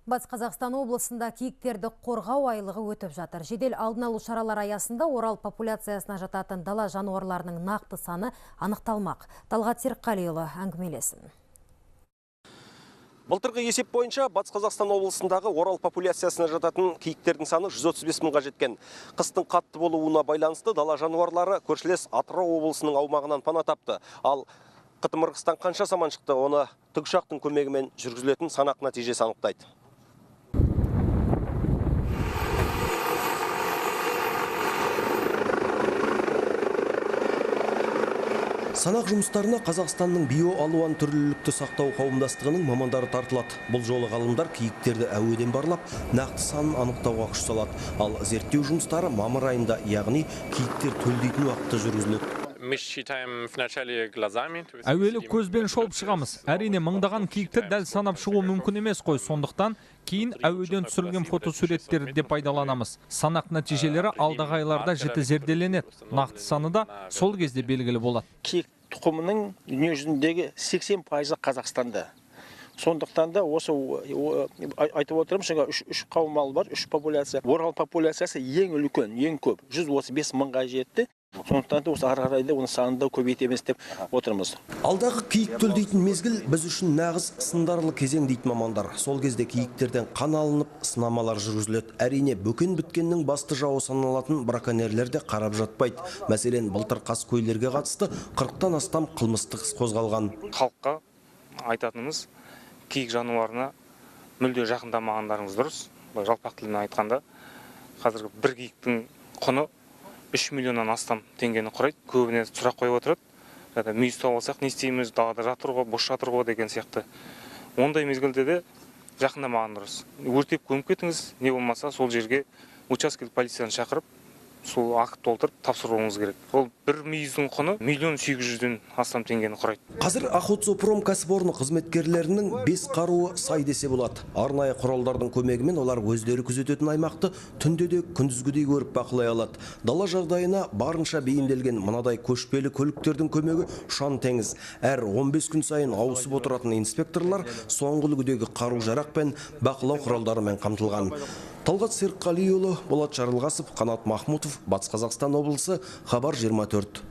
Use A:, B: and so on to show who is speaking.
A: Батыс Қазақстан облысында киіктерді қорғау айлығы өтіп жатыр. Жедел алдын алу шаралары аясында Орал популяциясына жататын дала жануарларының нақты саны анықталмақ. Талғат Серікқалиұлы әңгімелесін.
B: Былтырғы есеп бойынша Батыс Қазақстан облысындағы Орал популяциясына жататын киіктердің саны 135 мыңға жеткен. Қыстың қатты болуына байланысты дала жануарлары көршілес Атырау облысының аумағынан пана тапты. Ал қытымыр қыстан қанша саман шықты, оны тікұшақтың көмегімен жүргізілетін санақ нәтижесі анықтайды. Санақ жұмыстарына Қазақстанның биоалуан түрлілікті сақтау қауымдастығының мамандары тартылады. Бұл жолы ғалымдар киіктерді әуеден барлап, нақты санын анықтауға күш салады. Ал зерттеу жұмыстары мамыр айында, яғни киіктер төлдейтін уақытта жүргізіледі.
C: Мы считаем вначале глазами.
D: Әуелі көзбен шолып шығамыз. Әрине, мыңдаған киікті дәл санап шығу мүмкін емес қой. Сондықтан кейін әуеден түсірілген фотосуреттерді де пайдаланамыз. Санақ нәтижелері алдағы айларда жіті зерделенеді. Нақты саны да сол кезде белгілі болады.
E: Киік тұқымының дүниежүзіндегі 80% Қазақстанда. Сондықтан да осы айтып отырмын, жаңа үш қауым мал бар, үш популяция. Орал популяциясы ең үлкен, ең көп, 135 мыңға жетті. Сондықтан да осы ары қарай да оның санын да көбейтеміз деп отырмыз.
B: Алдағы киік төлдейтін мезгіл біз үшін нағыз сындарлы кезең дейді мамандар. Сол кезде киіктерден қан алынып, сынамалар жүргізіледі. Әрине, бөкен біткеннің басты жауы саналатын браконьерлер де қарап жатпайды. Мәселен, былтыр қаскөйлерге қатысты 40-тан астам қылмыстық іс қозғалған.
F: Халыққа айтатынымыз, киік жануарына мүлде жақындамағандарыңыз дұрыс. Жалпақ тілмен айтқанда, қазіргі бір киіктің құны 3 миллионнан астам теңгені құрайды. Көбіне сұрақ қойып отырады. Мүйіз тауып алсақ не істейміз, далада жатыр ғой, бос жатыр ғой деген сияқты. Ондай мезгілде де жақындамаған дұрыс. Өртеп көміп кетіңіз, не болмаса сол жерге учаскелік полицияны шақырып, сол акт толтырып тапсыруыңыз керек. Ол бір мүйіздің құны 1 800 000-ден астам теңгені құрайды.
B: Қазір Охотзоопром кәсіпорны қызметкерлерінің 5 қаруы сай десе болады. Арнайы құралдардың көмегімен олар өздері күзететін аймақты түнде де күндізгідей көріп бақылай алады. Дала жағдайына барынша бейімделген мынадай көшпелі көліктердің көмегі ұшан теңіз. Әр 15 күн сайын ауысып отыратын инспекторлар соңғы үлгідегі қару-жарақ пен бақылау құралдарымен қамтылған. Талғат Серікқалиұлы, Болат Жарылғасов, Қанат Махмутов, Батыс Қазақстан облысы, Хабар 24.